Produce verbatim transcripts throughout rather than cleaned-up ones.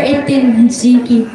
Tin Zinki.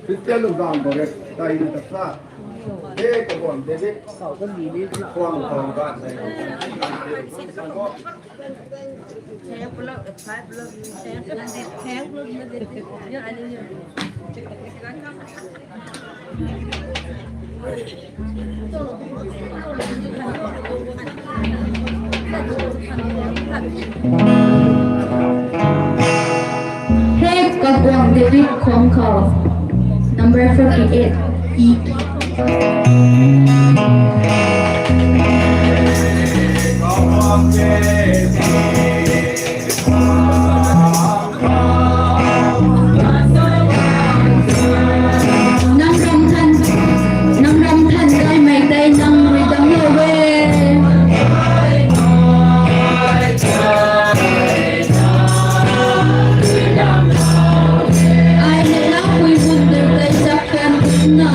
Christian lungdang khou rui tai na ta sa. He kaguang David. Kuang kuang ba. Hek kaguang David khang khou number forty-eight, E. Nang ram than, nang ram than gaymei tei nang rui damclou e. Ai na lapui bun tei tei chak kan na.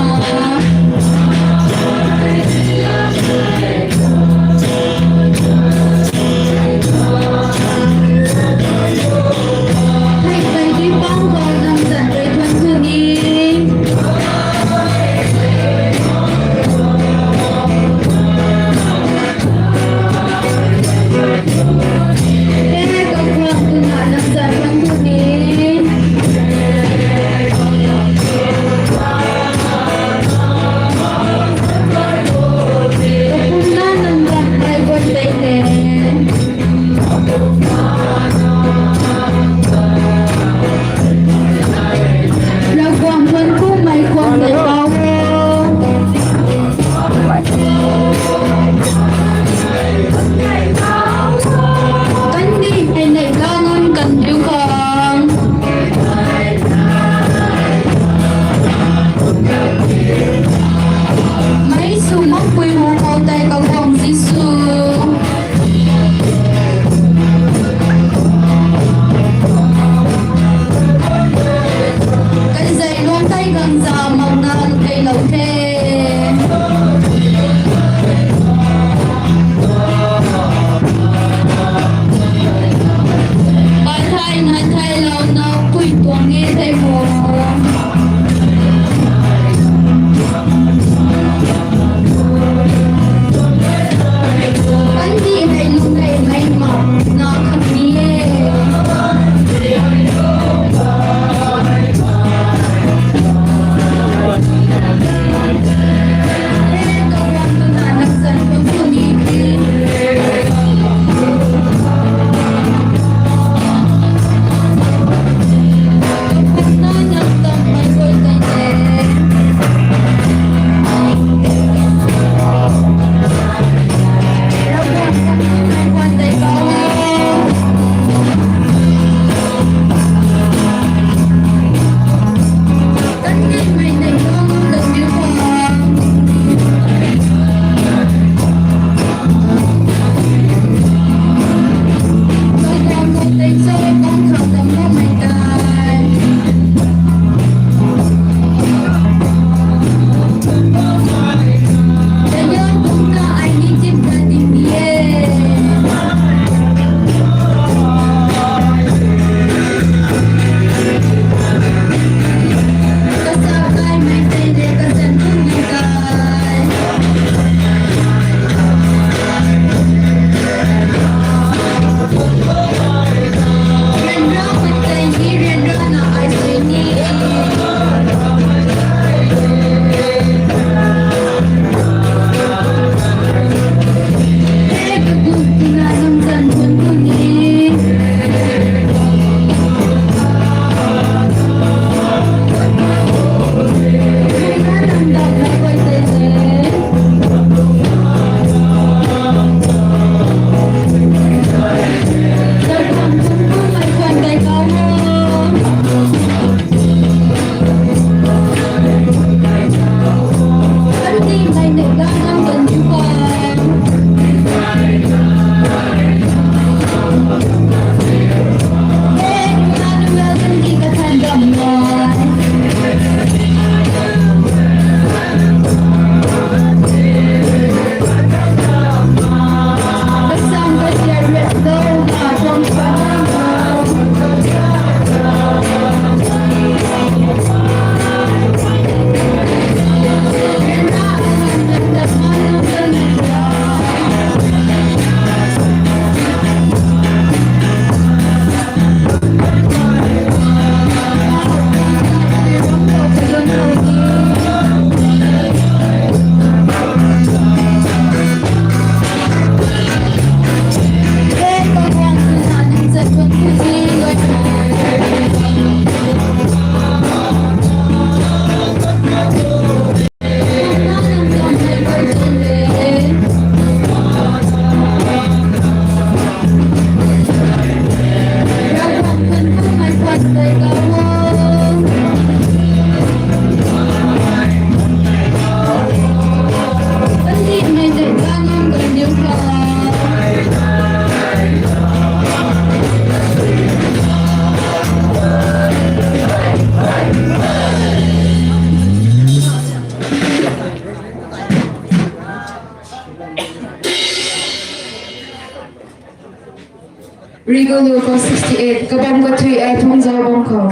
Rigolo ko sixty-eight, kabam kathui ai phung zau bam khou.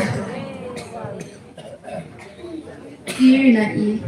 Tir na i.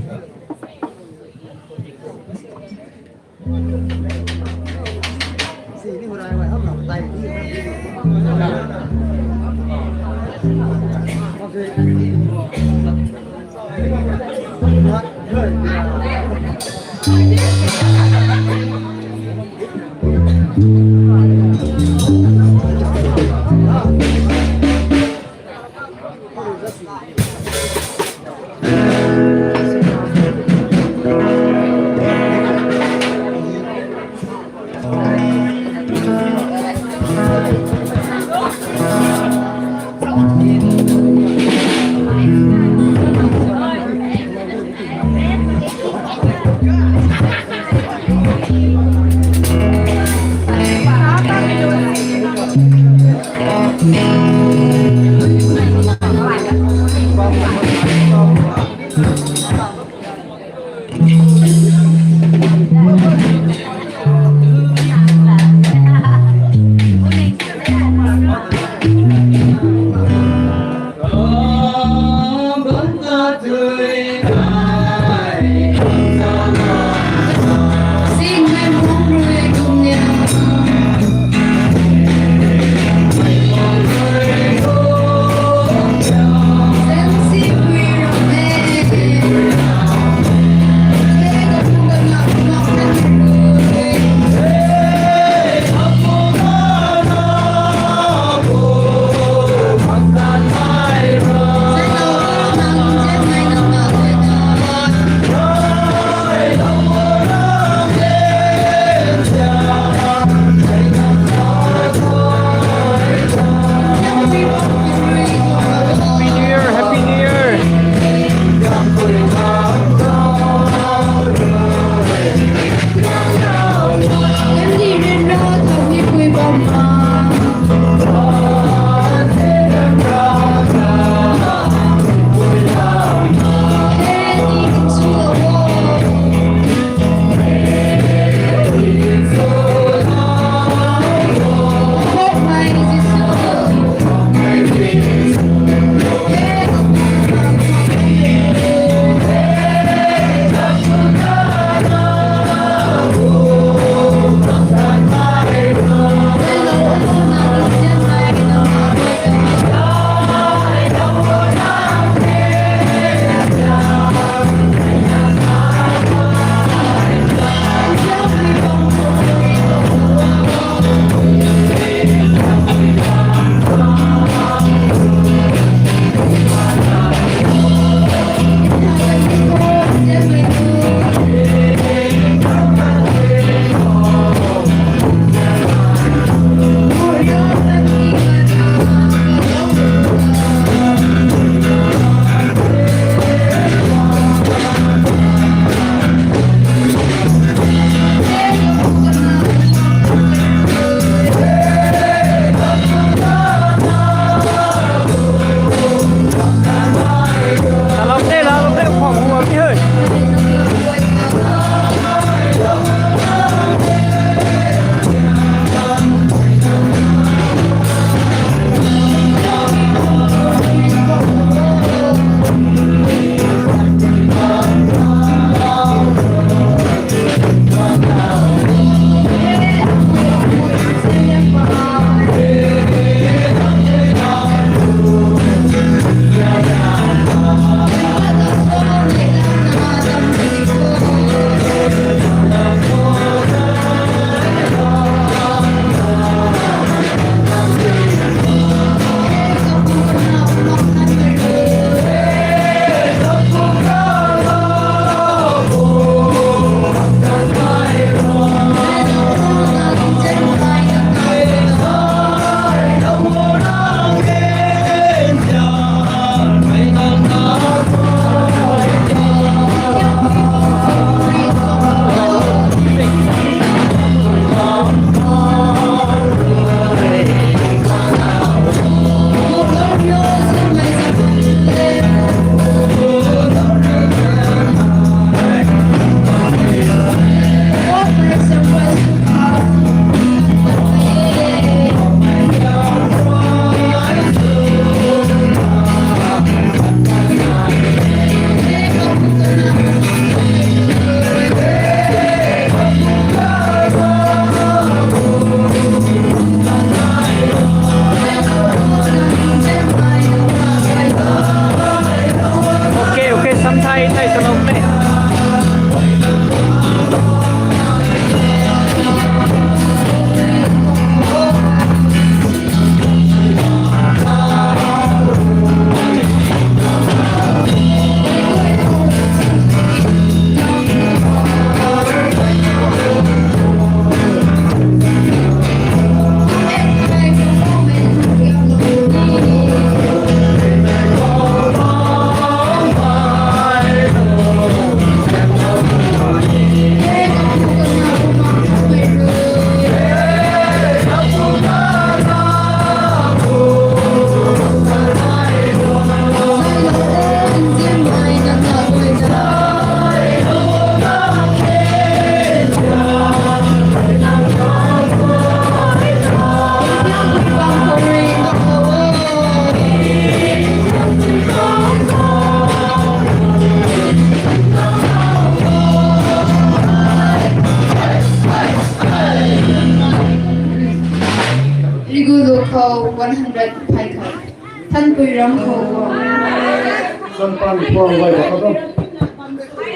Sampan Phuangguay ta kho tu.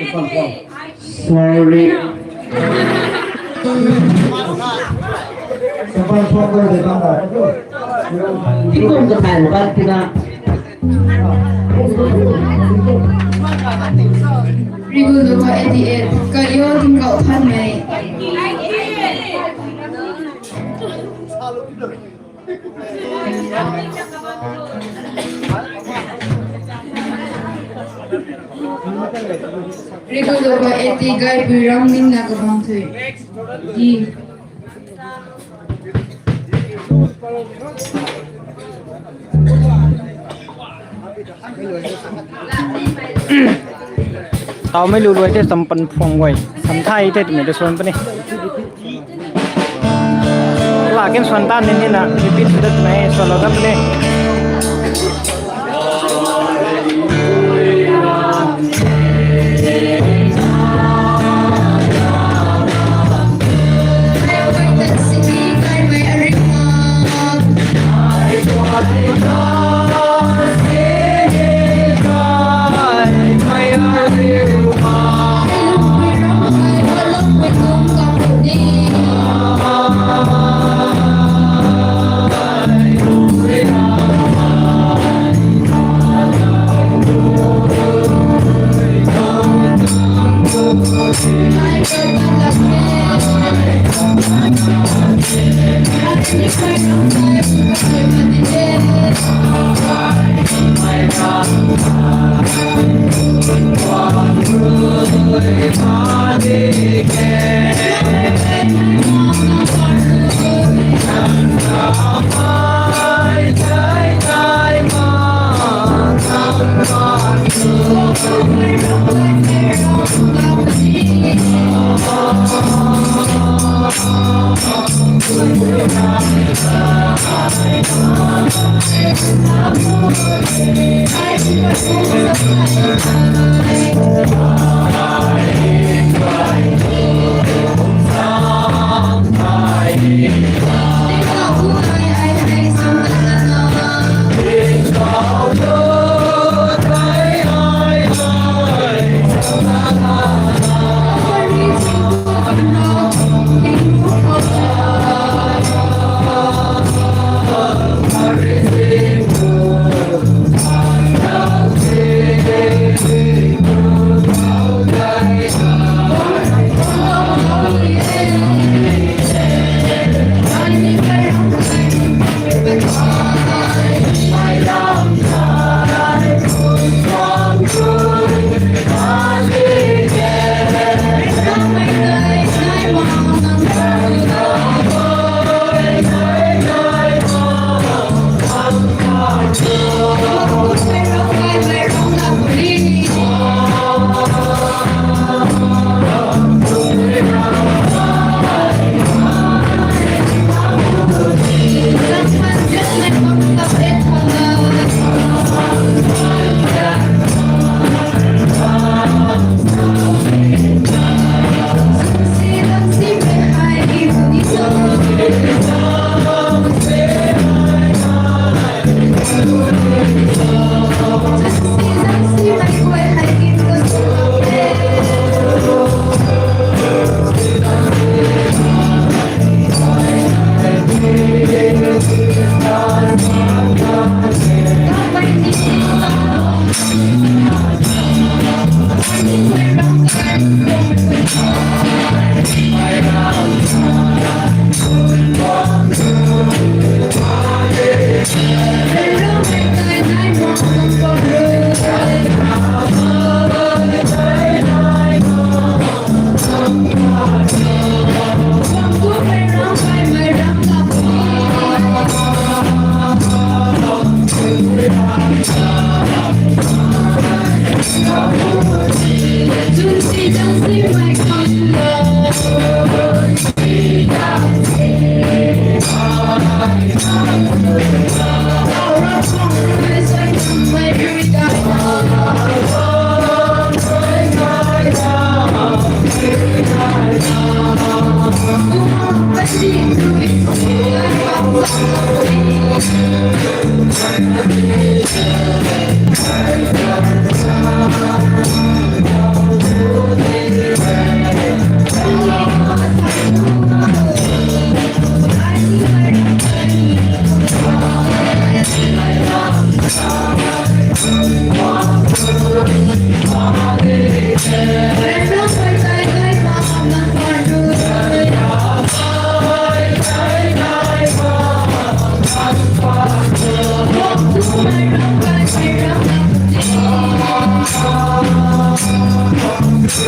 Sampan Phuang. Sorry. Sampan Phuangguay ta kho tu. Tingkum kapan pat tina. Rigu Luba eighty eight, Kayo Tingkauh Thanmei. Rigu Luba eighty, Gaipui Ramningna kabang thui. Di. Taumei lu luai te Sampan Phuangguay. Samthai te twmei ta suan puni. Lakin suan tan ni ni na, repeat sw dat mei, suan lou dat puni.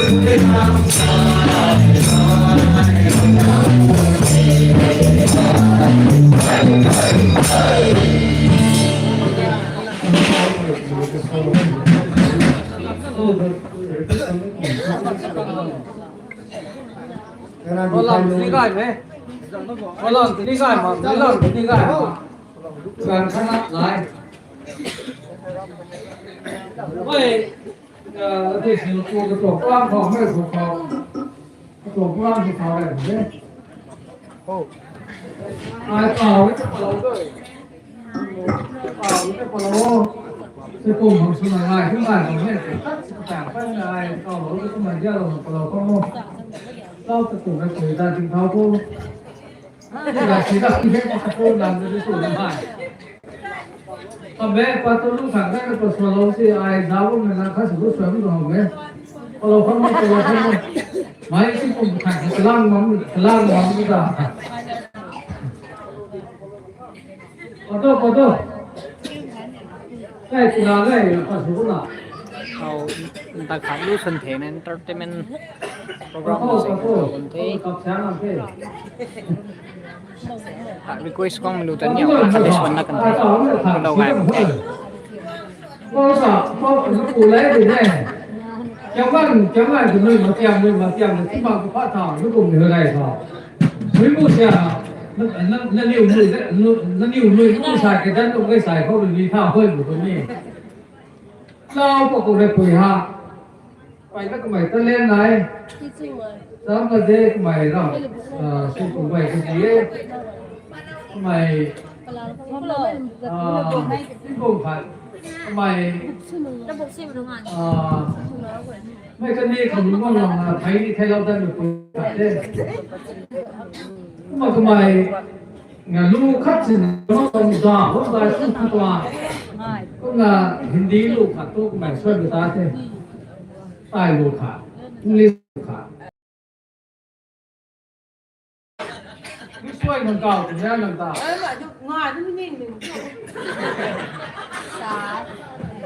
Hold on, three guy, man. Hold on, three guy, man. Hold on, three guy, man. Kan khana lai. Oi, uh, this is for the program for me, for, for program for me. Oh. Ai pau ni pau doi. Pau ni pau. Sui kum hang suna ngai, suna ngai, suna ngai. Tat sui kum hang suna ngai, pau ni suna ngai, pau ni pau. Lau ta kum na kui ta ting thau ko. Sui ta kui he ko ko lam de sui na ngai. Abe, pa tu lu thang na ko sua lo si ai da bo me na kha sui sua mi ko me. Pau ni pau ni pau ni. Mai sui kum thang ka lang mam, ka lang mam ta. Photo, photo. Hey, tina gay, pa su na. Khou, ntak khat lu sun the na entertainment program na se khou bun the. Kap sa na the. Ah, request kong melu ta niau, khat de swan na kan the. Kan dau gay bun the. Pau sa, pau sa, lu ku lai de ne. Kiam kan, kiam kan, nui ma kiam, nui ma kiam, ti ma ku pha tha, lu ku mi lai tha. Nui mu sia, na, na, na niu nui de, nu, na niu nui mu sa ke dan tu ke sai khou nui tha hoi bu tu ni. Lau pa ku re pui ha. Pai na kamei ta len nai. Sam na de kamei ram, ah, su kamei ku ji e. Kamei, ah, ti kum khat. Kamei, ah, mei kan ni khou ni mang lang na, thei ni thei lau dan ni pui khat de. Kumna kamei, nga lu khat sin, nga lu khat sin, nga lu khat sin, nga lu khat sin, kumna Hindi lu khat tu, kumna suai bu ta the. Thai lu khat, English lu khat. Lu suai nang kau, kumna nang ta.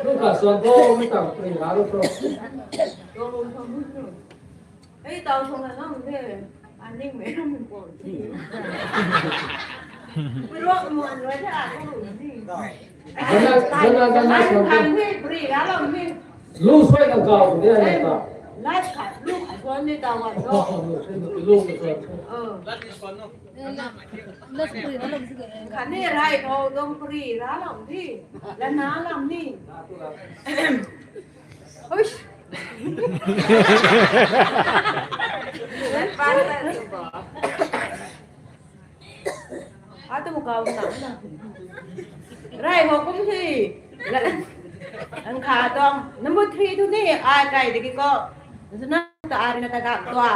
Lu khat suan tho, lu khat pui la lu tho. Ei, tau sung na nang de. Aning mei ram ko. Pui ruak muan rui the, a ko lu ni. Gana, gana, gana, ai, sung kan ni, pui ra lam ni. Lu suai na kau de, ai ta. Last khat, lu khat suan ni ta wan lo. Lu, lu suai. Oh. Khat ni rai ko dong pui ra lam ni. Lana lam ni. Huish. Atu kau na. Rai ho kum si. Ang kha tong. Number three tu ni ai kai de ki ko. Zuna ta ari na ta ka tua.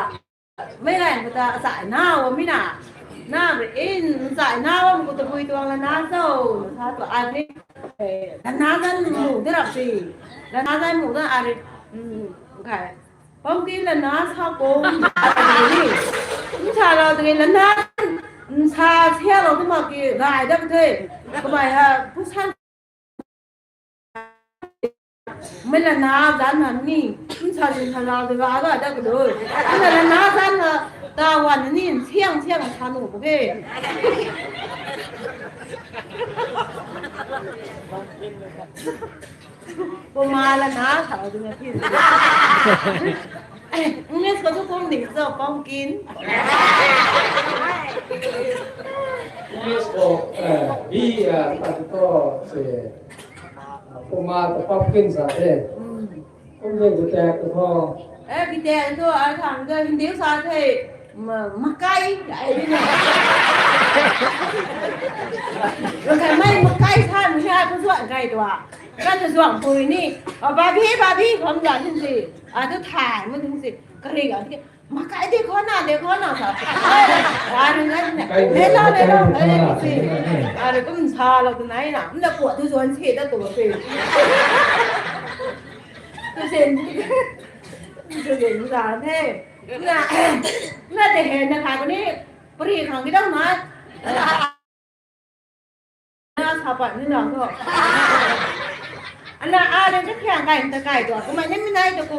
Mei rai ko ta sa na wo mi na. Na be in sa na wo ko ta pui tuang la na so. Sa tu ai ni. Eh, la na zan mu de rap si. La na zan mu de ari. Hmm, kai. Pumpkin la na sa ko. Ni. Ni sa lo de la na. Sa sia lo de ma ki gai da the. Kamei ha pu san. Mei la na zan na ni, nsa zin sa la de ga ga da ku do. Mei la na zan na ta wan ni siang siang sa nu ku ke. Ko ma la na sa du na phi. English ko tu kum ding so pumpkin. English ko, eh, bi, eh, ta tu to se. Kumna ta pumpkin sa the. Kum de gute ko tho. Eh, gute to ai khang de Hindi sa the. Ma, makai, ai ni na. Kai mai makai sa ni ai ko zuan kai to a. Kan zuan pui ni. A babi, babi, kham zan ni si. A tu thai ma ni si. Kari ga ni. Makai de khou na, de khou na sa. Ai, ai, ai, ai, ai. Kai le lo, le lo, le lo, le lo, le lo. Ai, kum sa lo tu nai na. Mna puat tu zuan si da tu si. Tu sen. Tu sen sa the. Na, na de he na kha ni. Pui khang ki dau na. Na sa pat ni na tho. Ana a de ka khiang kai ta kai to. Kumna ni mi nai to ku.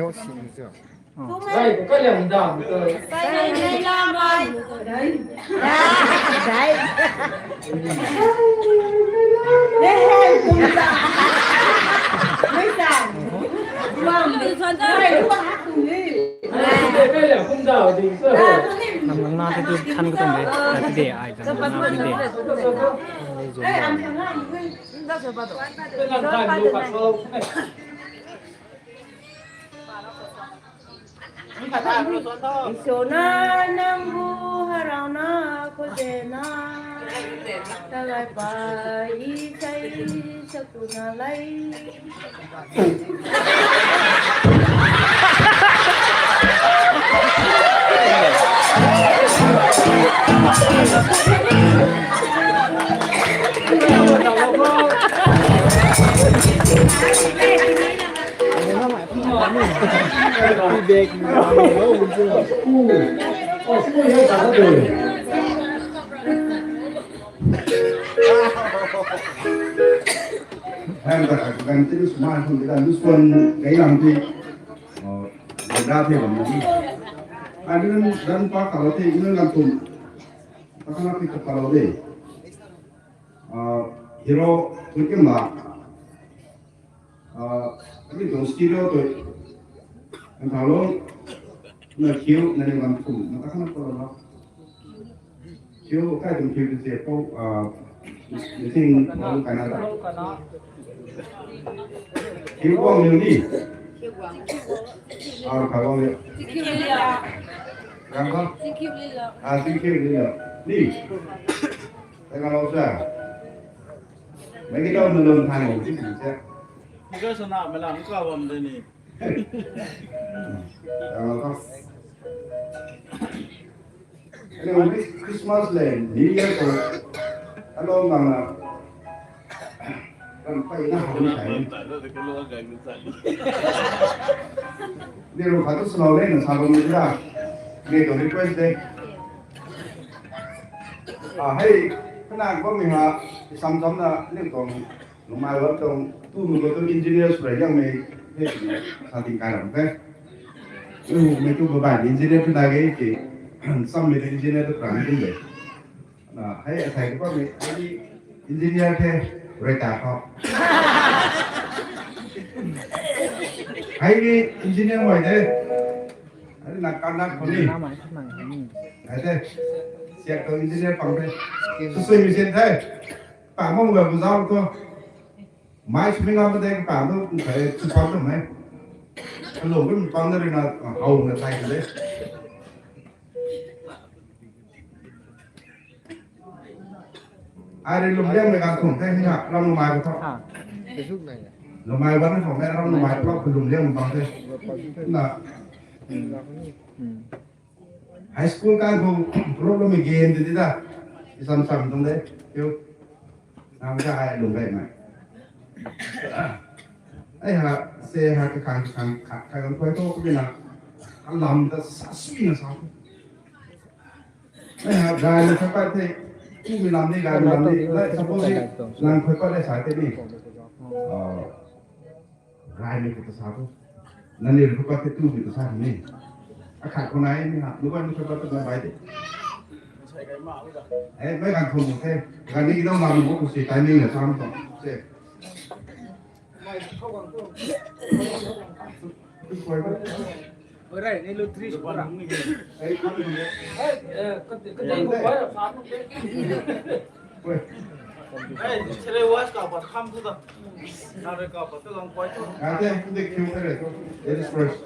Leo si chu. Rai ko ka liang dam ko. Sai nei la mai. Dai. Dai. Hey, hey, kum sa. Mai sa. Ram. Rai ko ha kum ni. Ka liang kum dau ding so. Nam lang na te tu khan ko tum de. Tat de ai kan na te de. Hey, am yang ha. Isona nangbu harauna khojena, talai pa isai sakuna lai. Hang ta kan ti smai hon ti kan suan gai lang ti. Oh, da the bam ni. Ai nunc dan pa ka lo the nunc lam tum. Ta ka na pi ka lo de. Ah, hero kun ke ma. Ah, kami tuang studio tu. Kan tha lo. Na kiu na ni lam tum. Na ta ka na pa lo. Kiu kai tum kiu tu se pau, ah, Meeting hall kana ta. Kiu guang liu ni. Ar kha guang liu. Rang kha. Ah, thank you liu. Ni. Thank you sa. Mei ki dau nunc nunc than nunc si si se. Ni ka sana mei lam ka bam de ni. Rang kha. Anyway, this Christmas le New Year khou alou nang na kan pai na hou ni thai. Ni ru khat tu slow le na sa bam ni da. Ni tu request de. Ah, hei, kana ko mi ha, sam sam na ni tuang Lungmei Wan tuang tu mi ko tu engineer sw rei liang mei, hei, sa ting kai ram the. Lungmei tu babai engineer tu na ge ki, sam mei tu engineer tu prang ting de. Na, hei, athai tu pa mei, hei ni engineer the, rei ta khou. Hei ni engineer mai de. Hei na kan na khou ni. Hei de, siak tu engineer pang de. Tu sui machine the. Pang mong ga bu zau tu. Mai sui ngam de pang tu, hei, tu pang tu mei. Hello, bu pang na rui na, hau na thai de. Ai rui lum liang mei kan thum the, hei na, ram Lungmei ko tho. Lungmei Wan khou mei ram Lungmei tho, lum liang bang the. Na. High school kan khou, group lo mei game de di da. Isam sam tuang de. Kiu. Nang ka ai lung gai mei. Ai ha, se ha, ka khang, ka khang, ka, ka khang koi tho, ka bina. Ka lam ta sa sui na sa. Ai ha, gai na sa pat the. Tu mi lam ni, gai mi lam ni. Like, suppose, nang koi pat le sa the ni. Ah. Rai ni khou ta sa tu. Nani khou pat the tu mi ta sa ni. Akhat khou nai ni ha. Lu bai ni khou pat tu na bai de. Eh, mei kan khou mu the. Kan ni dong lam mu khou si timing na sam tu. Se. Oi, rai, ni lu three square. Ei, khang ni. Ei, eh, ka, ka, ka, Oi. Ei, chere was ka pat kham tu ta. Na re ka pat tu lang koi tu. Ate, tu de kiu re tu. Ladies first.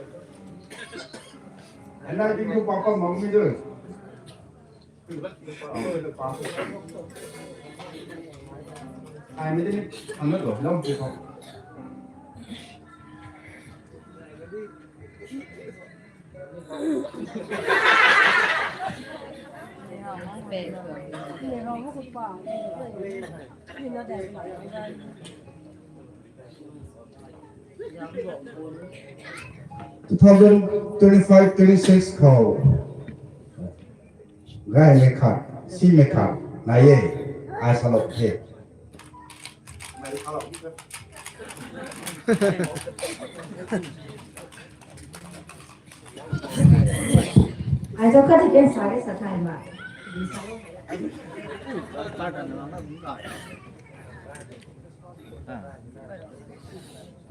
Ana di ko papa mami do. Ai, mei de ni, ana do, lam tu ko. Two thousand twenty-five twenty-six khou gaymei khat, simei khat nai e, ai salou the. Ai zauc khat ti ken sa re sa thay ma.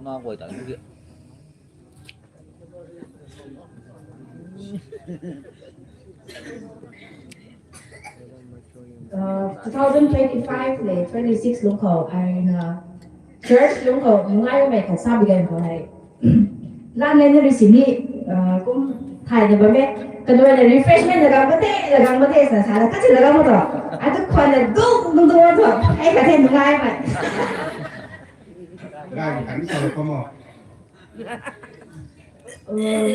Na guay ta ni. Uh, two thousand twenty-five le twenty-six lungc khou, ai na church lungc khou nungai mei khat sa bi gan khou hei. Lan le na rui sini, uh, kum thay na bam e. Kanuai na refreshment na gang mate, na gang mate sa sa la, kachi la gang mo to. Ai tu khwan na dung dung dung to. Ai khat the nungai mei. Gay kan sa lo kamo. Uh,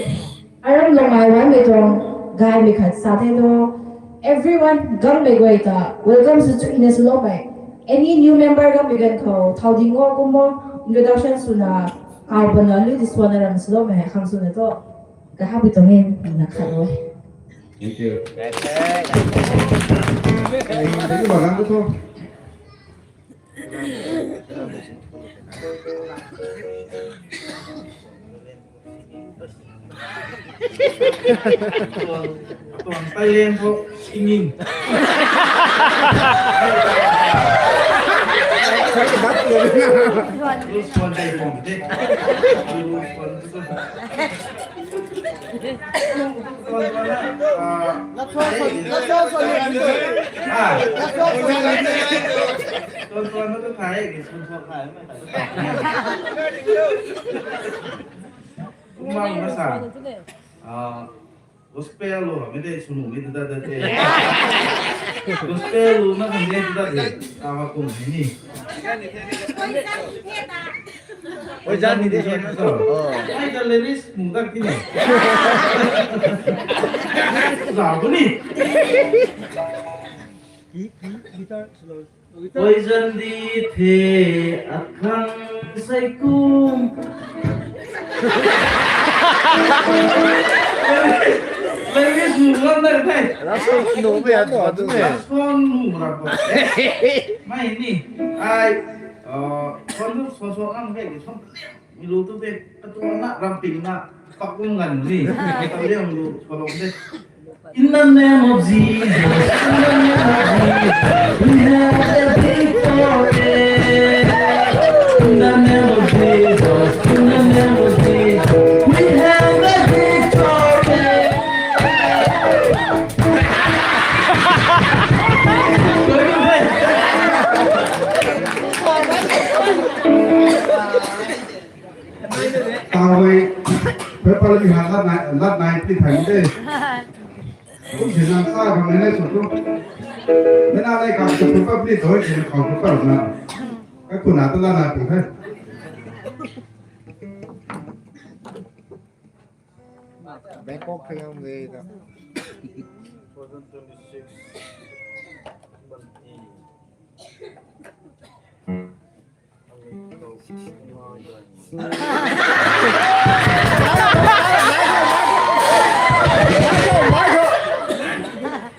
aram Lungmei Wan mei tuang gaymei khat sa the no. Everyone, gaymei guay ta welcome sw chu ina swlou mei. Any new member gaymei gan khou thau ding o kum o, introduction swna kai pana lu di swana ram swlou mei khang swna to. Ka happy tuang e na khat o. Thank you. Thank you, Bagang ko to. Tuang, tuang Thailand khou singing. Lu swan dei bam de. Lu swan tu. Gospel lo, mi de sunu mi da da de. Gospel lo na kan de da de. Tawa kum ni. Oi, jan ni de. Oh. Ai da lyrics mu da ki ni. Za bu ni. Ki, ki, guitar solo. Poison di the akhang sai kum. Lyrics nu lam na the. Last song nu be at ba tu ne. Last song nu ra ba. Mai ni. Ai, uh, song tu song song ang ke song. Mi lu tu te, katuang na, ramping na, pakung ngan ni, katuang liang lu, palong te. In the name of Jesus, in the name of Jesus, we have the victory. In the name of Jesus, in the name of Jesus, we have the victory. Tawei, pepal mi ha lat nai, lat nai pli thai de. Kum si nang sa bam nai nai sw tu. Mena nai kam sw tu pap ni doi si khou tu pap na. Ka kuna tu la na pu hai. Bangkok khayang de ta. Two thousand twenty-six.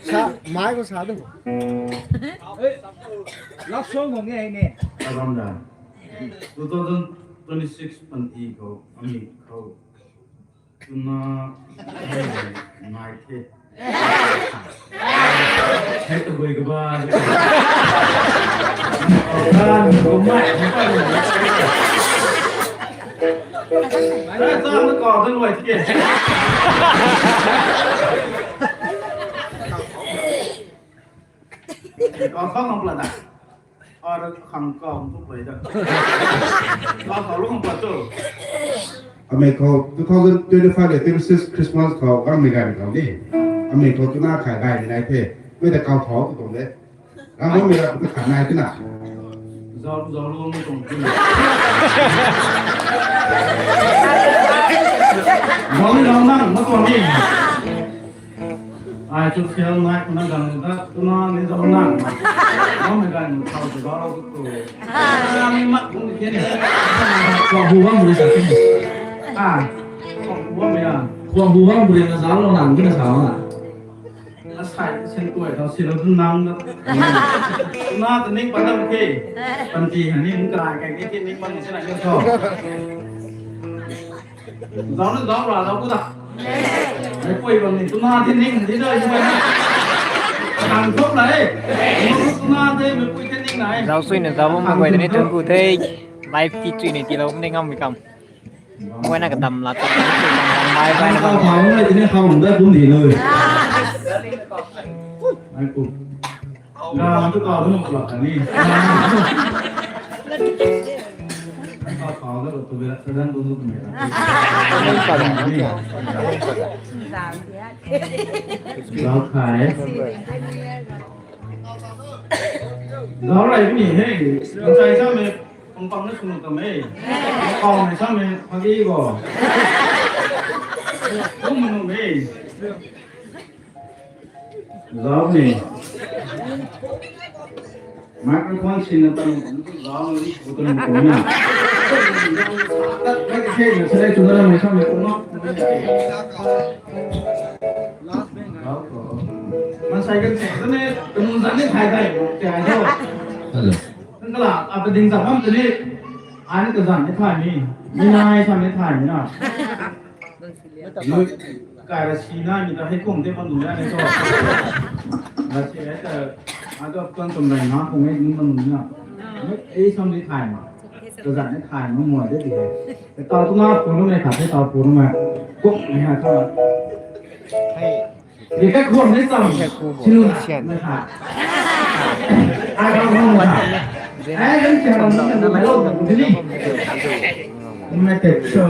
Sa, mai ko sa tu. Love song bam nge ne. Abam da. Two thousand twenty-six pan i ko, ami ko. Tuna, nai the. Hei tabui ka ba. Kan ko mai. Ai na zam na ko ta luai the. Ko khang pla da. Ar khang ko tu play da. Ko ko lu khang pla tu. Amei khou two thousand twenty-five le twenty-six Christmas khou gang mei gay mei khou ni. Amei khou tuna khai gay ni nai the. Mei ta kau thau tu tuang de. Gang mei ra tu khan nai tina. Zau zau lu mei tuang tu. Zau ni zau nang mei tuang ni. Ai chu sial nai kuna gang ta tuna ni zau nang. Mom ni gang thau chu zau tu. Ni mak kung ni. Kwa hu wang buri sa kini. Ah, kwa hu wang ya. Kwa hu wang buri na zau lo nang kina sa na. Na sai sen tuai tau si lo tu nang na. Na ta ning pan na ke. Pan ti han ni mung kai kai ke ning pan ni sa na yo so. Zau na zau ra zau ku ta. Ai pui bam ni tuna the ning di doi ni. Kan thop na e. Tuna the mei pui the ning na e. Zau sui na zau bam guay ni thun ku the. Live ti chui ni ti lo ni ngam mi kam. Guay na ka dam la ta. Bye bye na. Ka phau nai tini kham da kun di noi. Ai ku. Ram tu ka bu nung plak kani. Ka phau da tu bela sadan bu nung mei. Zau khai. Zau rai ni he. Zau sai sa me. Pang pang na sung tam e. Pang na sam e, pagi go. Kum nu me. Zau ni. Microphone sin na tam zau ni, bu tam ko na. Mai ke na sele tu na me sam e, kum na. Zau ko. Man sai kan se ne, kum zan ni thai thai, kya jo. Hello. Nang kala, apa ding sa bam tuni, ai na kazan ni thay ni, mi nai sa ni thay ni na. Nui, kai ra si na, mi ta hei kung te man dun ya ni to. Ra si ai ta, ai ta tuan tum rai na, kung ai ni man dun na. Nui, ei sam ni thay ma. Tazan ni thay mung mui de ti he. Tau tu na pu nu me khat the tau pu nu me. Kung ni ha tu. Hey. Di ka khom ni tam. Hey, pu bo. Sinu na. Sian. Me khat. Ai ka khom na. Ai kan sian na na lo na ni. Me te so.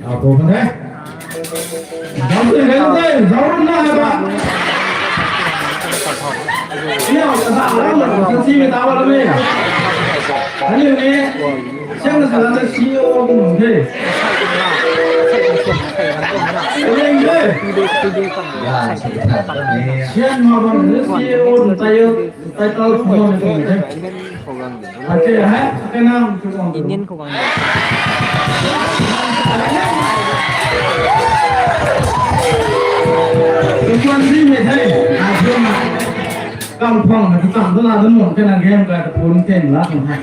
Au tu kan de. Zauc tei kan de, zauc na ba. Ni au ka sa lo na, kan si me ta ba lo me. Ani ni. Siang na sa na C E O kum nung the. Ring the. Sian ma bam ni C E O nung tai yo, tai tau kum nung the. Ache hai, ache nang tu kong tu. Indian khou gang. Tuan si me the. Ache na. Kam phang na tu tang tu la tu nung ke na game ka tu phone ten la tu hai.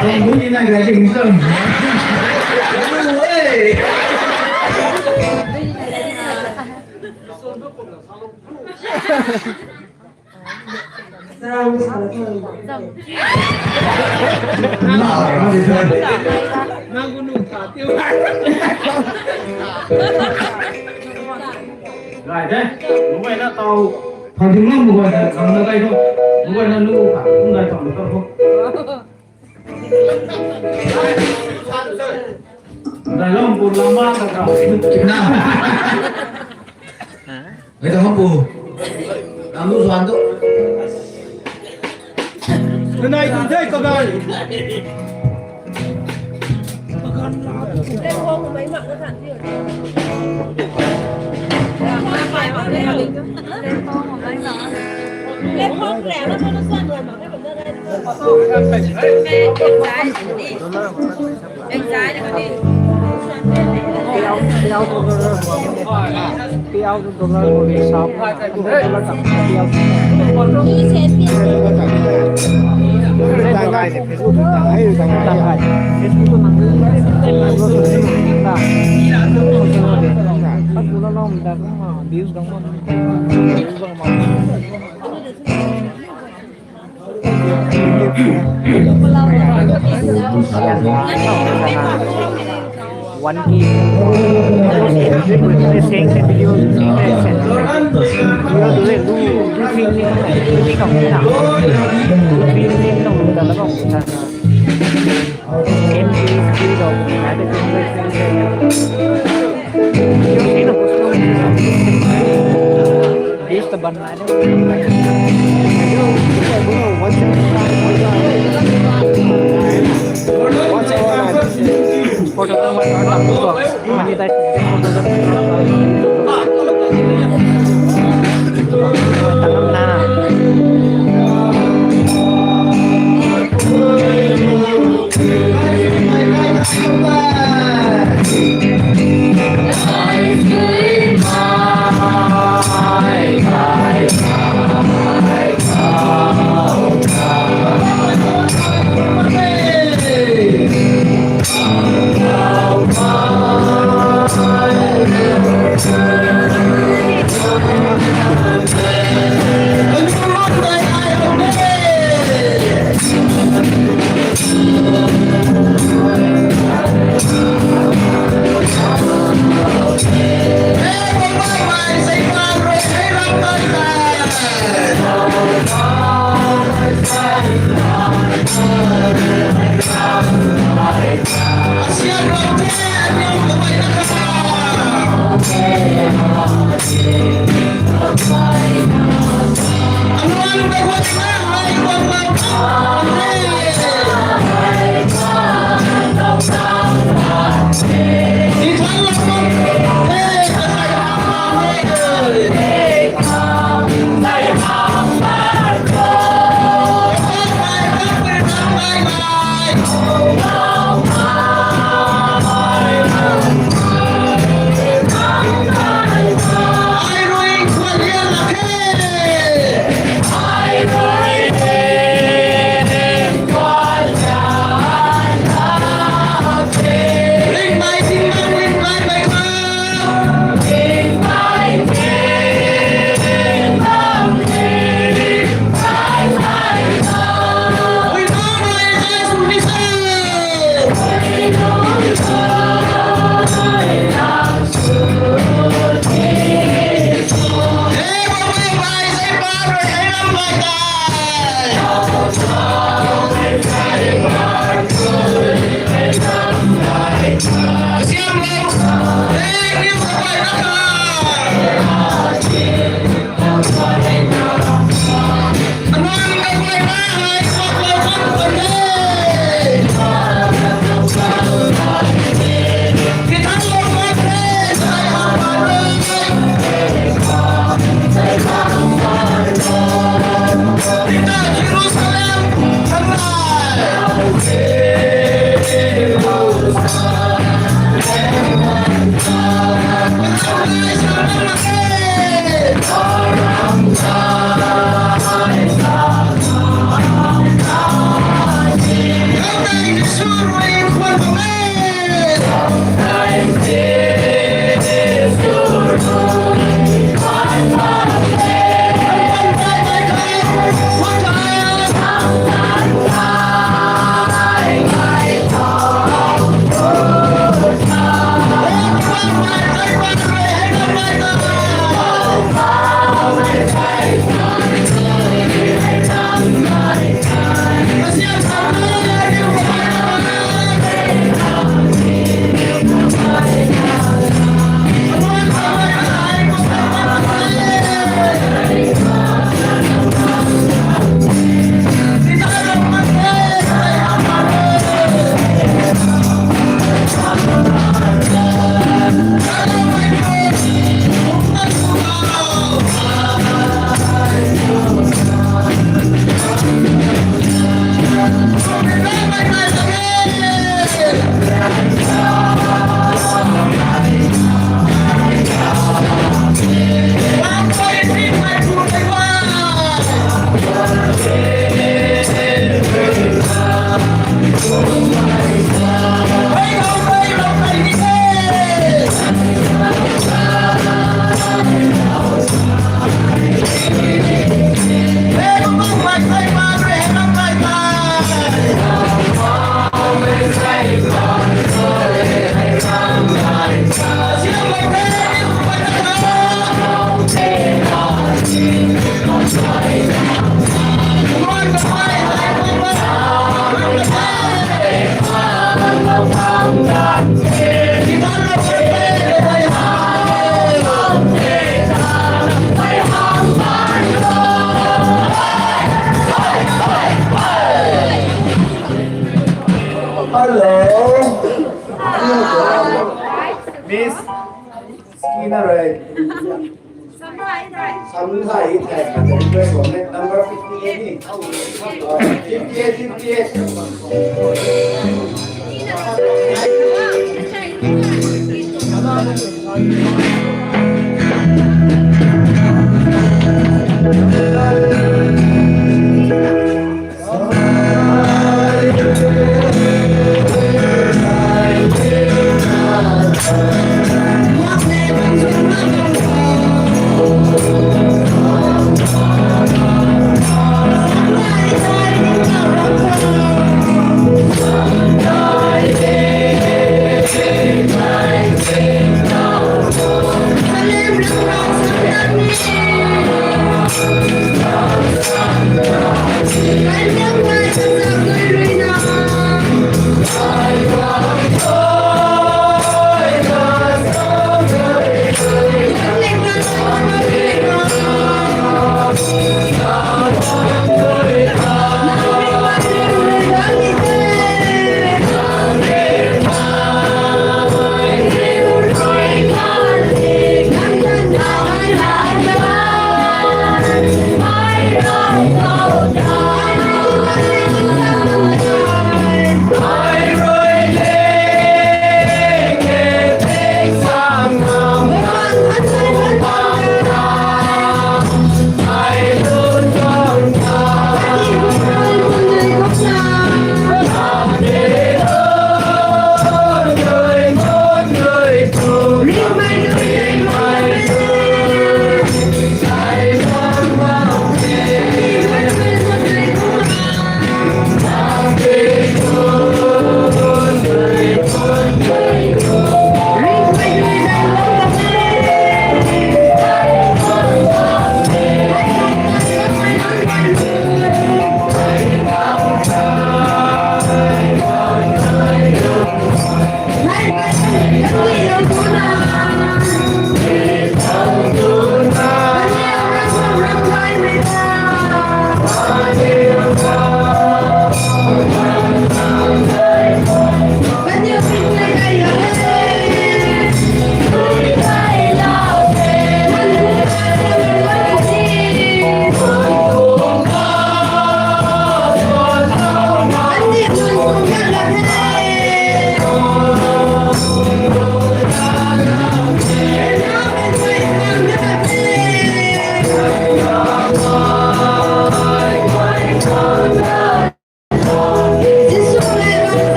Kong bu ni na ga ding tu. Hey. Rai de, mui na tau. Thang ding na mui na, thang na kai ko. Mui na lu ka, kum dai thang na ko. Dai long bu long ma ka ka. Na. Hei ta hom pu. Lam lu zuan tu. Nai tu thei kagan. Piau, piau tu dollar, piau tu dollar bol ni sap. Dollar tam piau. Tang kai, Facebook tu tang kai, tang kai. Facebook tu tang kai. Tang kai. Views dang ma. Views dang ma. One K. This the ban line. Photo monetize. Hello. Miss Skinner, right? Samthai, number fifty-eight ni. Fifty-eight, fifty-eight.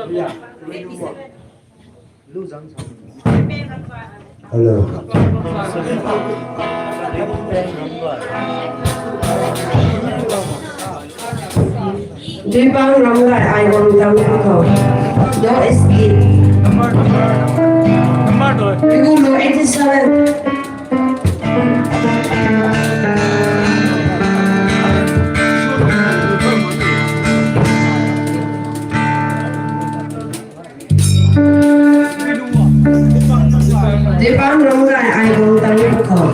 Hello. Duibang Ramgay ai guang tang khou. Dou S D. Number, number, number two. Number eighty-seven. Duibang Ramgay ai guang tang khou.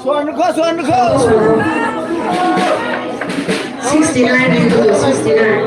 Swan kho, swan kho. Sixty-nine, sixty-nine.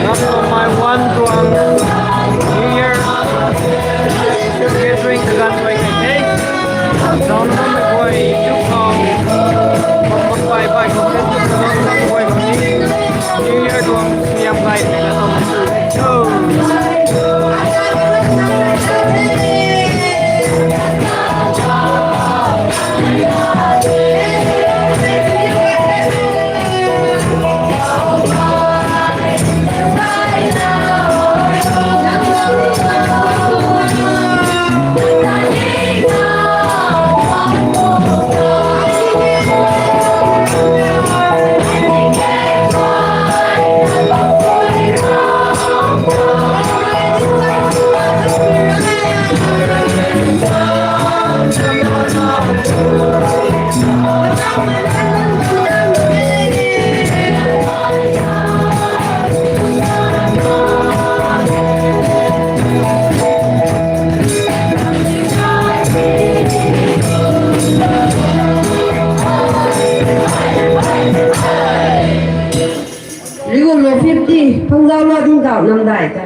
That's for my one tuang New Year. Still gathering the gun right, okay? Don't know the boy, you call. Bye bye, bye. New Year tuang, siam bye. Go. Rigu lo fifty, phangzau lo ding kau nam dai ta.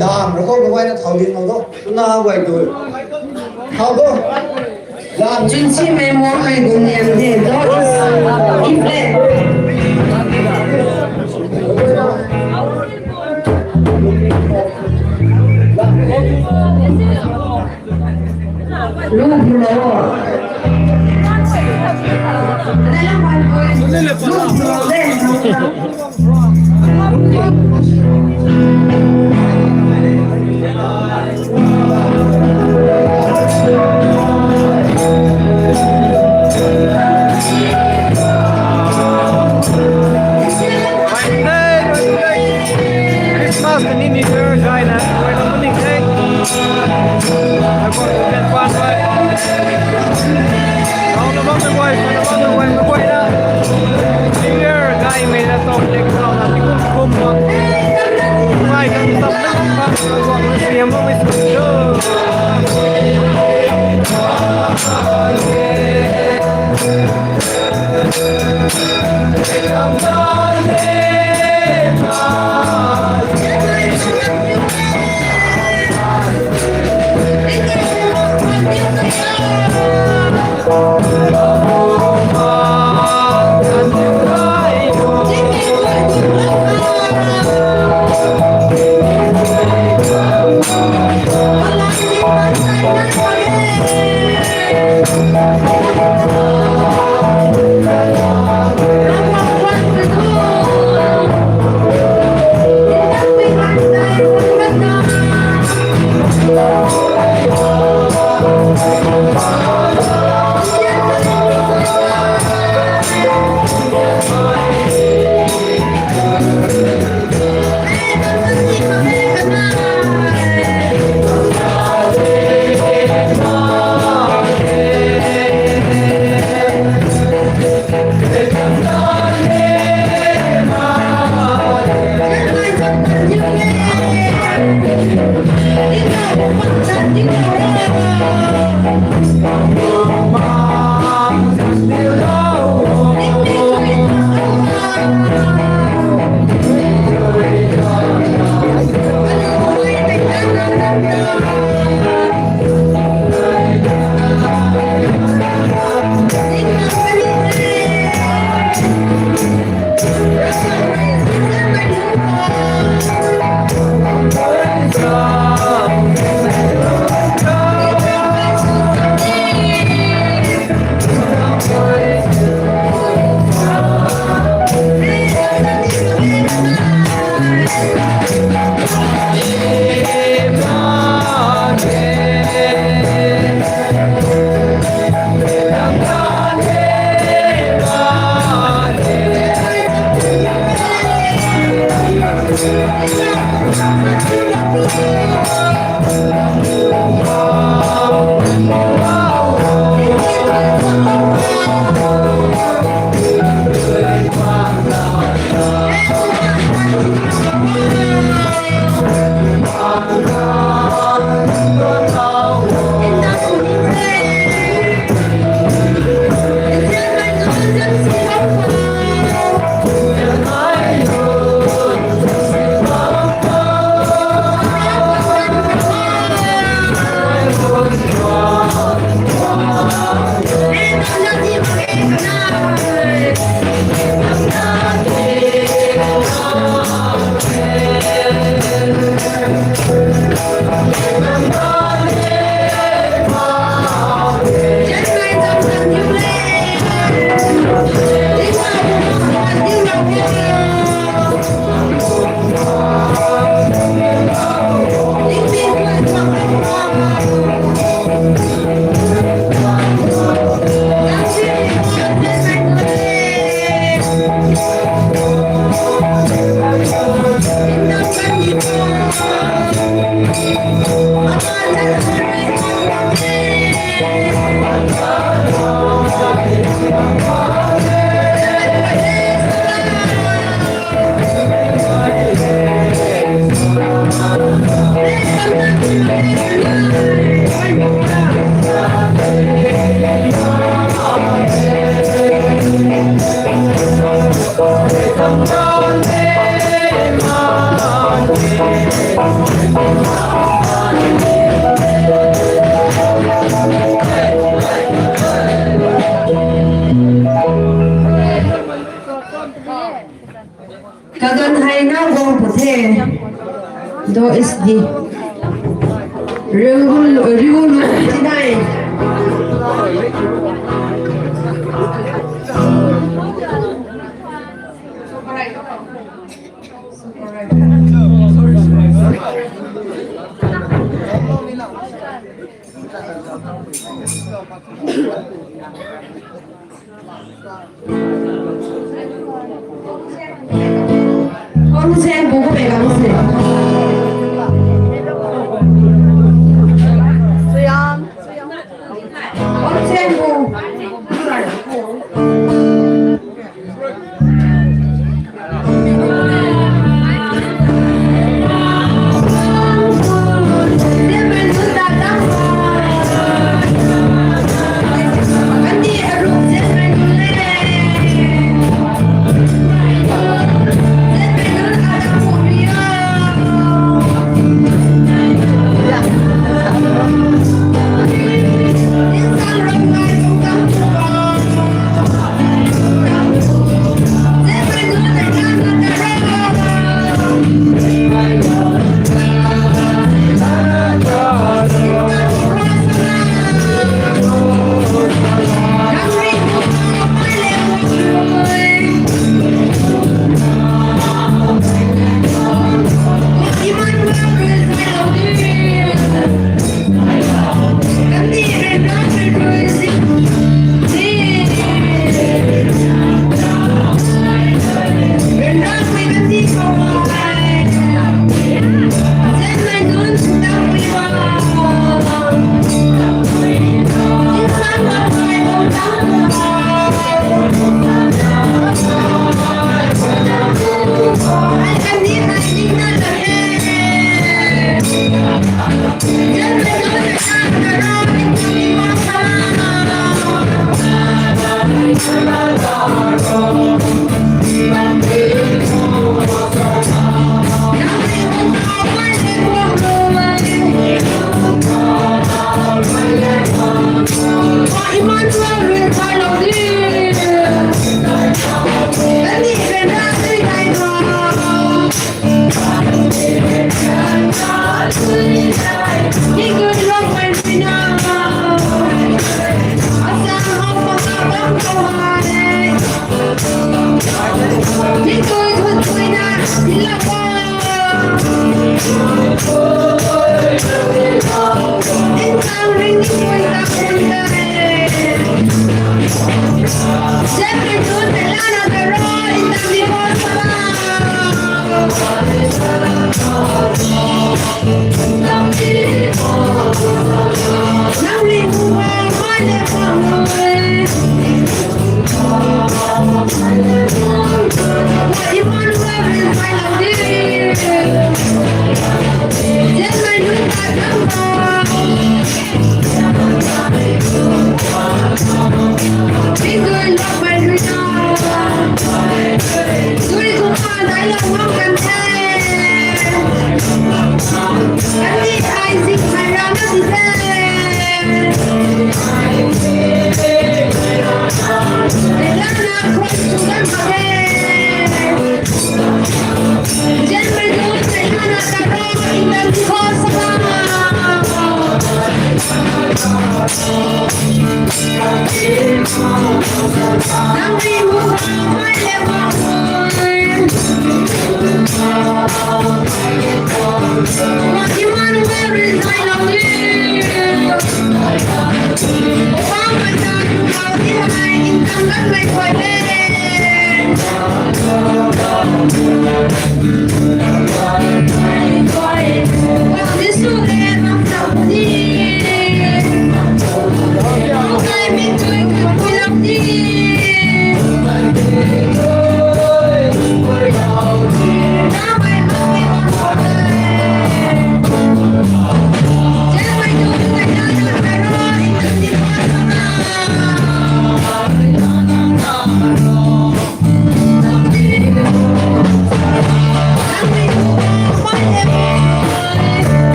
Lam rui khou guayna thau din mak do. Tuna guay tu. Thau do. Lam. Junsi memo ai duniam de do is ifle. Lu bro. Lu bro de. Christmas khatni New Year gayna guayna puni the. Akhou tu kan pan bai. Rau na bam na guay, na bam na guay, na guay na. New Year gaymei na tawm tek rau na tikum kum bam. Guay kan tap na bam na guay na siam bam na siam. Kaganv hei na guang pw the. Do is di. Riu, riu lu ti nai. Om Sen bu ko pe bang se. Om Sen bu.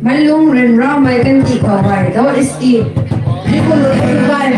Malung rin ramei kan ti khou rei do isi. Ni ko lo ti bai.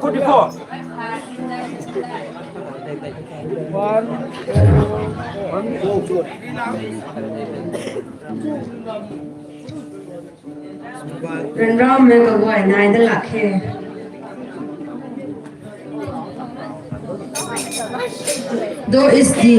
Forty-four. Ryanramei kaguay nai dat lak khe. Do is the.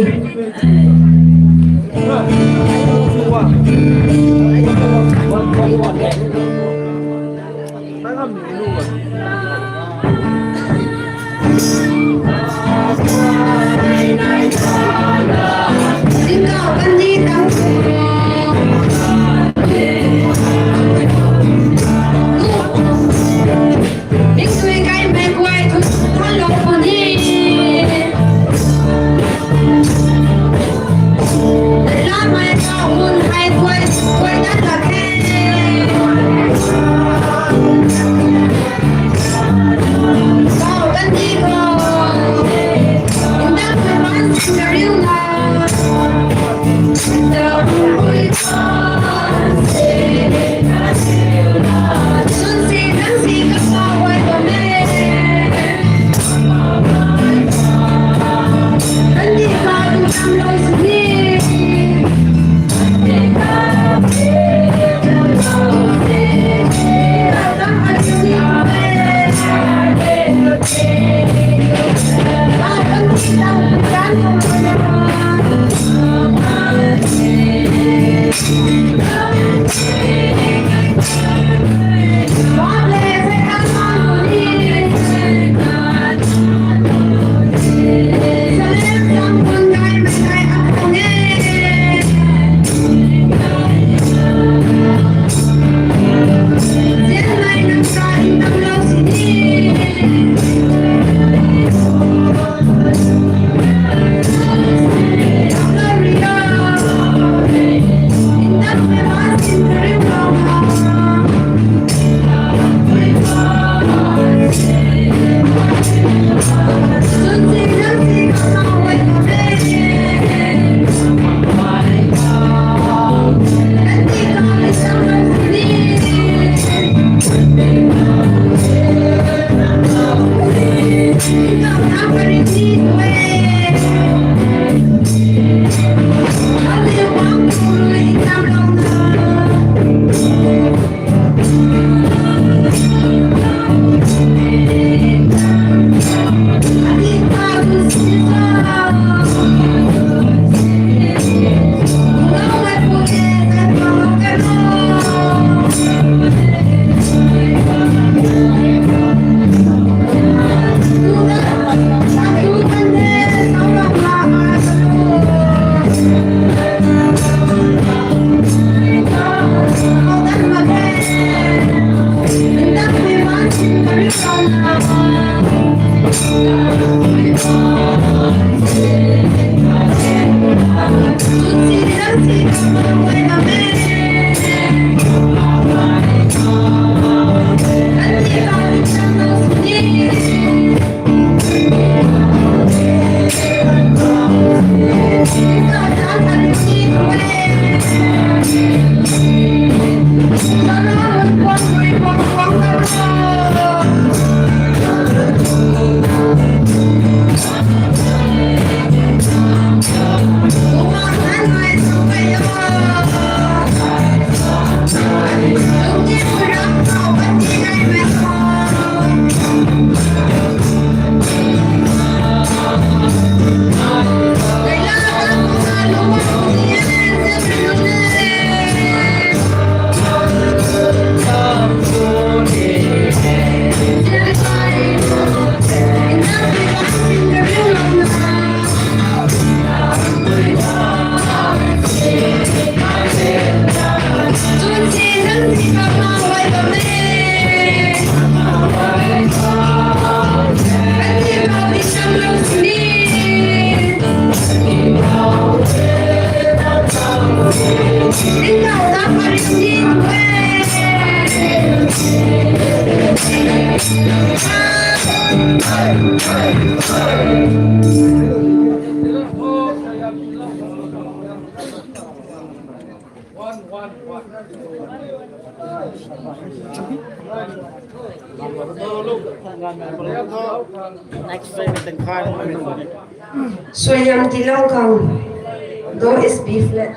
Suaihiam Tilou Khang, do is B flat.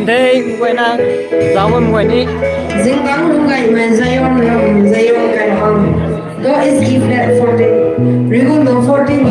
Dei mguayna, zauc mguay ni. Zingbangc lungc gaymei Zion ram, Zion kai hang. Though it's E flat fourteen, Rigun no fourteen.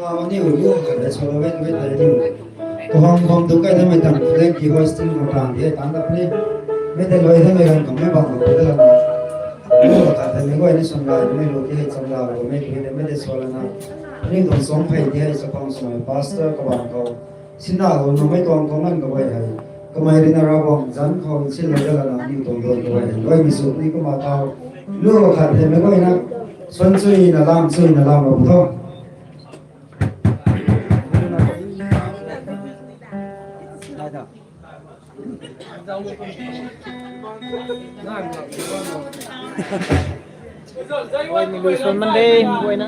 Aniu lu khat de solo wen wen de niu. Kahang khang tu kai da mei tang flag ki hoisting ma tang de tang da puni. Mei de loi da mei gan kang mei bang ko da la. Lu khat de mei guay ni swan lai mei lu ki hei cham la ko mei ki de mei de solo na. Ni tuang song phey di hei sa pang sumei pastor kabang khou. Sina lo na mei tuang tuang ngan kaguay hei. Kamei rina Ravguangc zanc khou nsin la da la na ni tuang duan kaguay hei. Loi mi suk ni kumna tau. Lu khat de mei guay na. Swan chui na lam chui na lam lo tho. Oi, mi lui suan man de, mi guayna.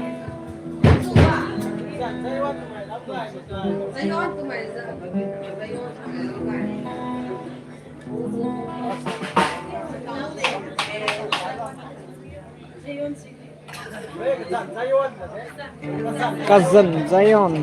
Kazan Zion.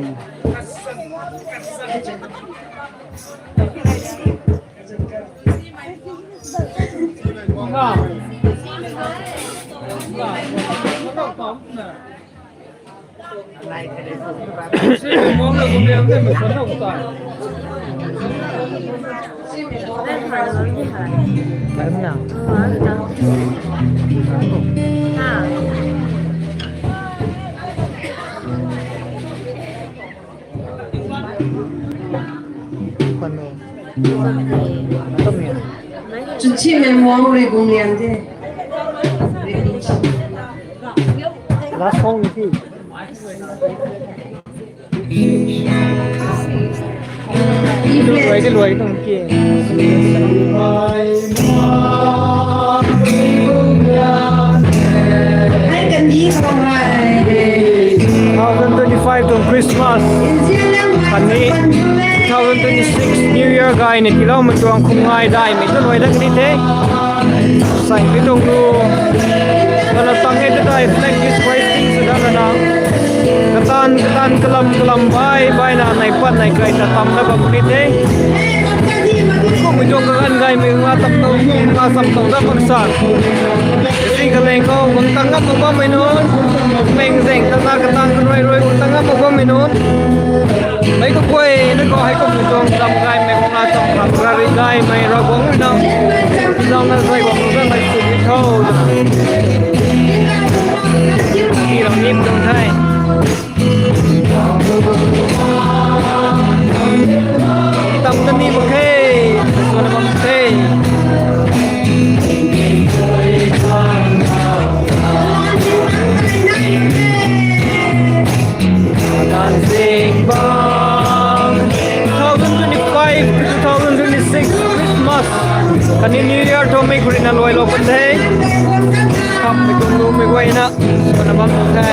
Chunchi mei muang rui bung liang de. Last song ni ki. Luai de luai tang ki. Hai kan ni ko hai. Two thousand twenty-five tuang Christmas khatni two thousand twenty-six New Year gayna tiiloumei tuang khum ngai daihmei tu luai dat ni the. Saimei tuang tu kana tang e tu dai flag display ting sw dat lana. Katan katan kalam kalam bai baina nai pat nai kai ta tam na bam ni the. Kummei tuang kaganv gaymei nga tam tou nga tam tou dat mak sa. Sing kaleng khou bang tang ngam mak bammei nunc, meng zeng tana katang karuai ruai bang tang ngam mak bammei nunc. Mei kaguay na khou hei kummei tuang lam gaymei khou nga tam kham rari gaymei Ravguangc rui na, zang na zay guang na zang lai sw di tho. Ti ram nim tuang the. Tam ta ni mak khe, sw na bam the. Two thousand twenty-five to two thousand twenty-six Christmas khatni New Year thu mei khou rina luailou kan the. Khammei tuang lumei guayna sw na bam the.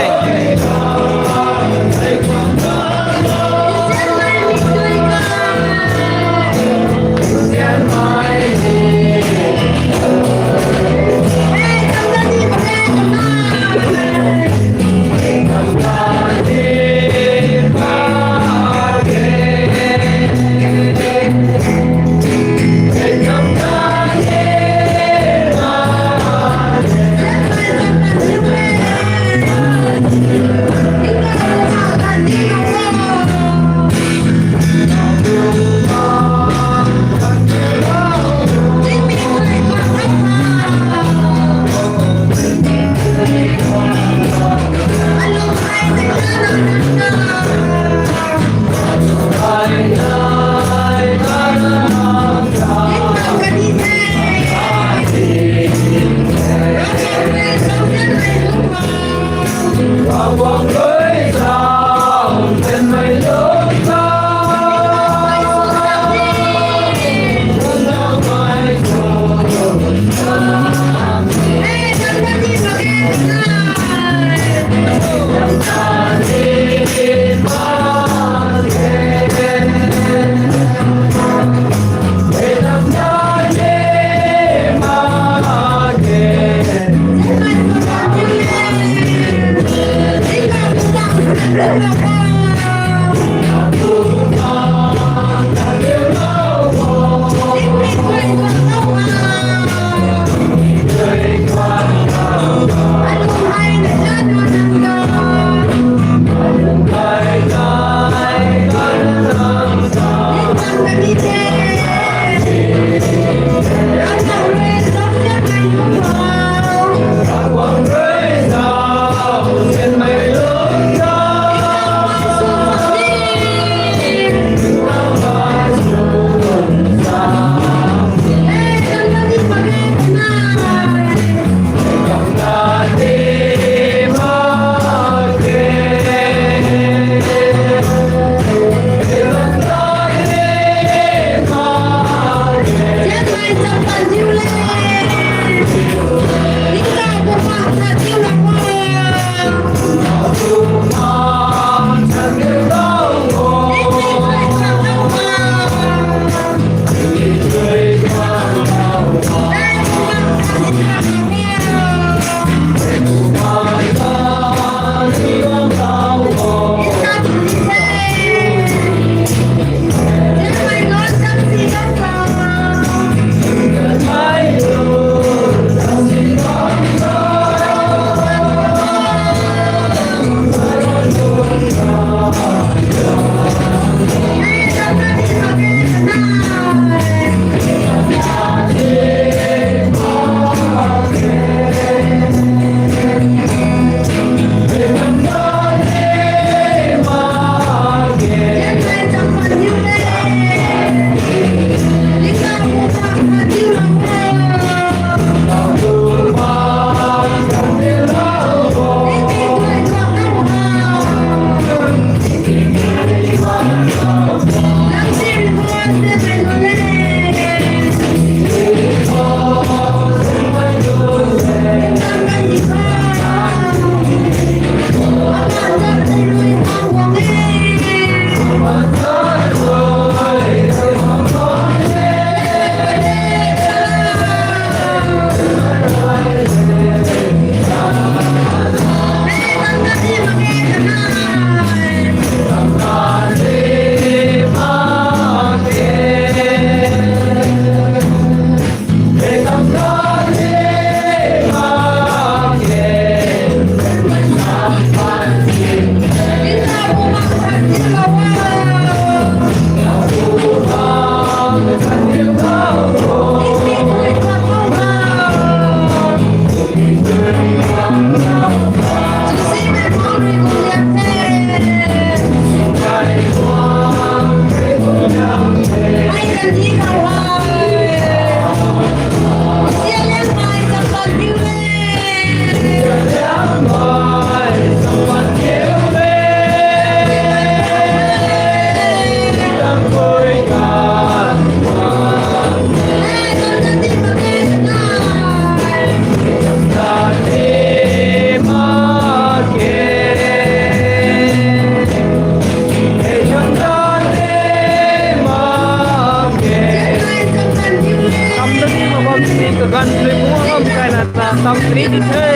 Three ni the,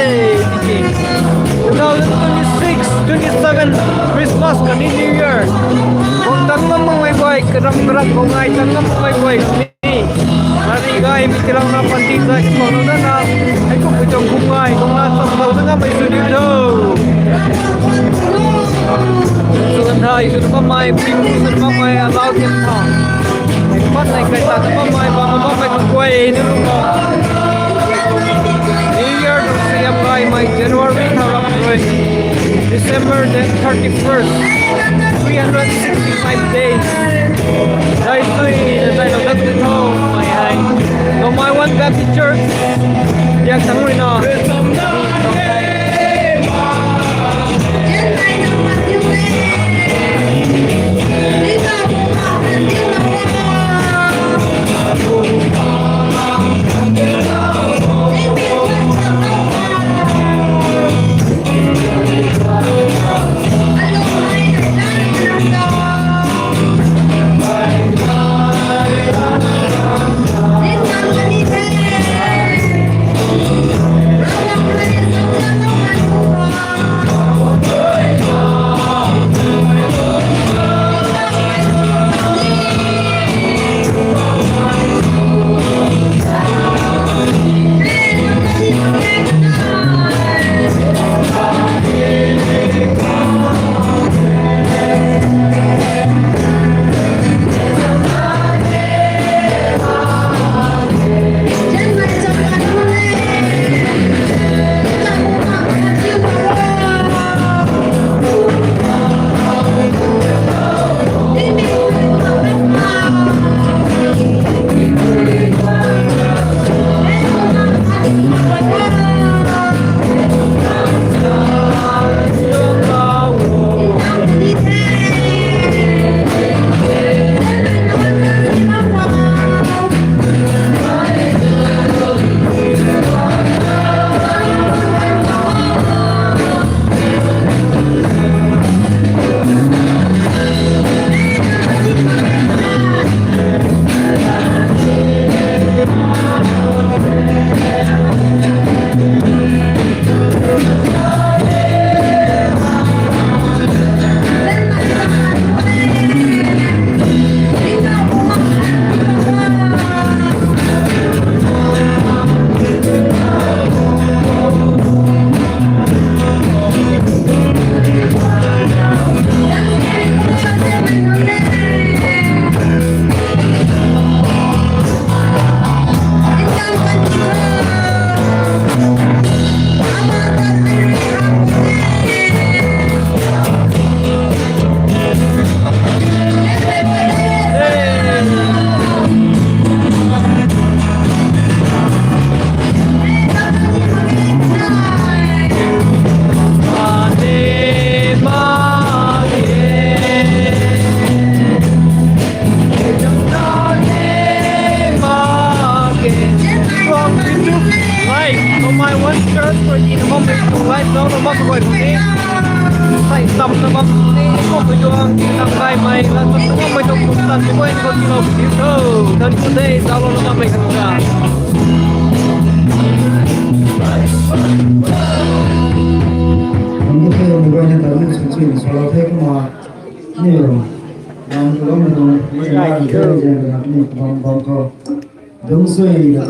tiki. Two thousand twenty-six, twenty-seven, Christmas khatni New Year. Guang tang ngam makmei guay, karam karam khou ngai tang ngam makmei guay khatni. Nari gay mi tilang na panty zai khou na na. Hei kum pui tuang kum ngai, kum na tang khou na ngamei sw diu tho. Sw kan thai, sw na bammei, ping, sw na bammei, alau tiam tho. Pat nei kai ta na bammei, bam na bammei, kung guay, ni lu ko. New Year tuang siam gaymei January thau ram rui December the thirty-first, three hundred sixty-five days. Zai sui, zai lou dat tho, mei hei. Longmai One Baptist Church, diak tang rui na. Like, Longmai One Church rui ni na bammei tuang live zauc na bam guay ni. Sai tam na bam ni, kum tu yuang, tam gaymei, la tam na bammei tuang kum tan ni guay ni khou ti lou ti tho. Tan kum de, zauc lou na bammei kan ta. Ang tu khe, ang guay na tam ni sung sui ni swlou the kumna. Ni lo. Ang tu lou na tuang, ni na khe, ni na ni bam bam khou. Dungc sui na